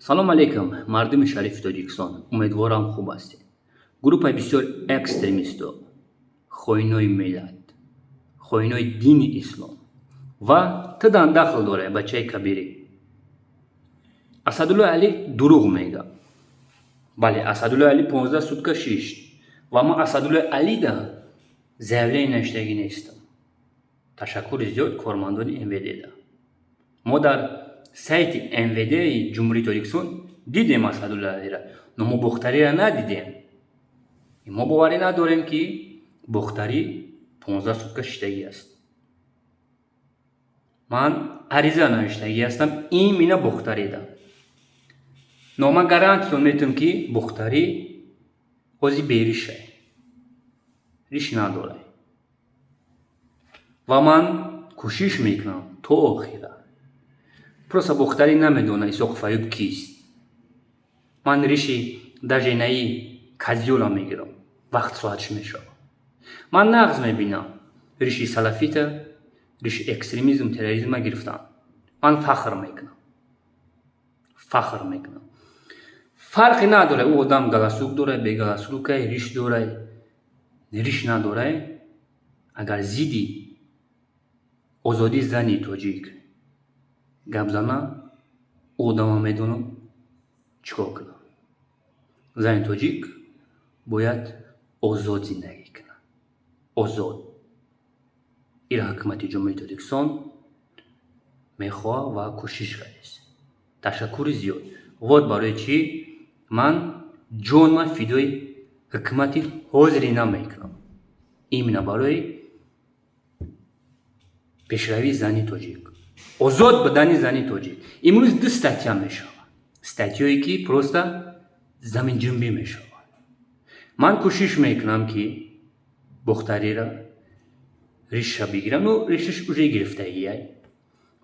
Салом алейкум, мардуми шарифи Тоҷикистон. Умедворам, хуб ҳастед. Группаи бисёр экстремисту, хоинои миллат, хоинои дини ислом ва тидан дахл дорад, бачаи Кабирӣ Асадуллои Алӣ дурӯғ мега. Бале, Асадуллои Алӣ 15 сутка шишт ва ман Асадуллои Алида заявление навиштагӣ нестам. Ташаккури зиёд кормандони МВД-да. Мо дар сайти МВД-и Ҷумҳурии Тоҷикистон дидем Асадуллои Алиро, но мо Бохтариро надидем. Мо боварӣ надорем, ки Бохтарӣ 15 сутка шиштагӣ аст. Ман ариза навиштагӣ ҳастам именно Бохтарида, но ман гарантитон метавам, ки Бохтарӣ ҳозир беришай, риш надорад ва ман кӯшиш мекунам то охира. Просто Бохтарӣ намедонад, Исоқов Аюб кист. Ман риши даже наи казёла мегирам, вақт соатш мешавад. Ман нағз мебинам риши салафита, риши экстремизм, терроризма гирифтам. Ман фахр мекунам, фахр мекунам. Фарқе надорад, ӯ одам галстук дорад, бе галстукай, риш дорад, риш надорад. Агар зидди озодии зани тоҷик гап зана, ӯ одама медонам чӣ кор кунам. Зани тоҷик бояд озод зиндагӣ кунад, озод. Ира ҳукумати Ҷумҳурии Тоҷикистон мехоҳад ва кӯшиш кардааст. Ташаккури зиёд. Вот барои чӣ ман ҷонма фидои ҳукумати ҳозирина мекунам, именно барои пешравии зани тоҷик, озод будани зани тоҷик. Имрӯз ду статья мешавад, статьёе ки просто заминҷунбӣ мешавад. Ман кӯшиш мекунам, ки Бохтарира риша бигирам. Ну, ришаш уже гирифтагиай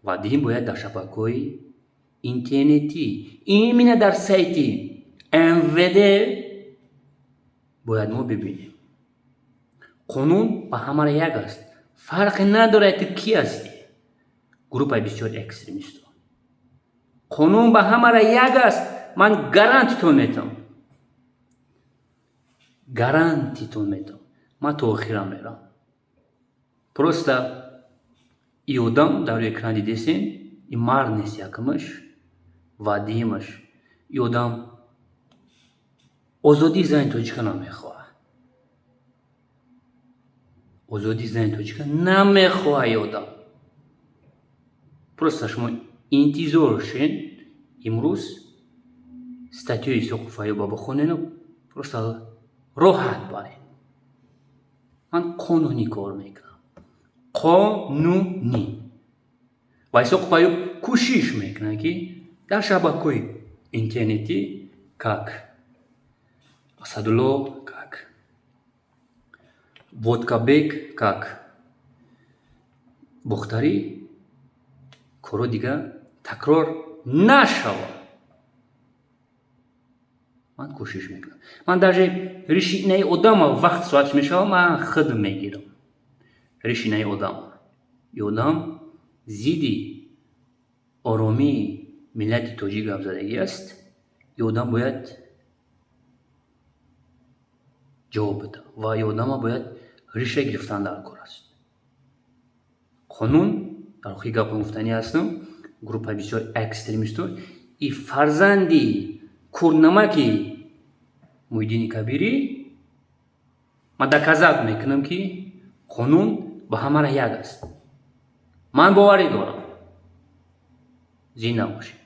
ва дин бояд дар шабакаҳои интернетӣ, именно дар сайти МВД бояд мо бибинем. Қонун ба ҳамара як аст, фарқе надорад, ту кӣ ҳастӣ. Группаи бисёр экстремистон, қонун ба ҳамара як аст. Ман гарантитон метавам, гарантитон метавам, ман то охира мерам. Просто и одам дар рӯи экран дидесен, и мард нест якумаш ва дуюмаш, и одам озодии зани тоҷика намехоҳад, озодии зани тоҷика намехоҳад и одам. Просто шумо интизор шен, имрӯз статьёи Исоқов Аюба бихонену просто роҳат баред. Ман қонунӣ кор мекунам, қонунӣ. Ва Исоқов Аюб кӯшиш мекунад, ки дар шабакаҳои интернетӣ, как Асадулло, как Водкабек, как Бохтарӣ, корҳо дигар такрор нашавад. Ман кӯшиш мекунам. Ман даже риши инаи одама, вақт соатш мешавад, ман худ мегирам риши инаи одама. И одам зидди оромии миллати тоҷик гапзадагӣ аст. И одам бояд ҷавоб бида ва и одама бояд риша гирифтан дар кор аст. Қонун. Дар охири гапам гуфтанӣ ҳастам: группаи бисёр экстремистҳо и фарзанди курнамаки Муҳиддини Кабирӣ, ман доказать мекунам, ки қонун ба ҳамара як аст. Ман боварӣ дорам. Зинда бошед.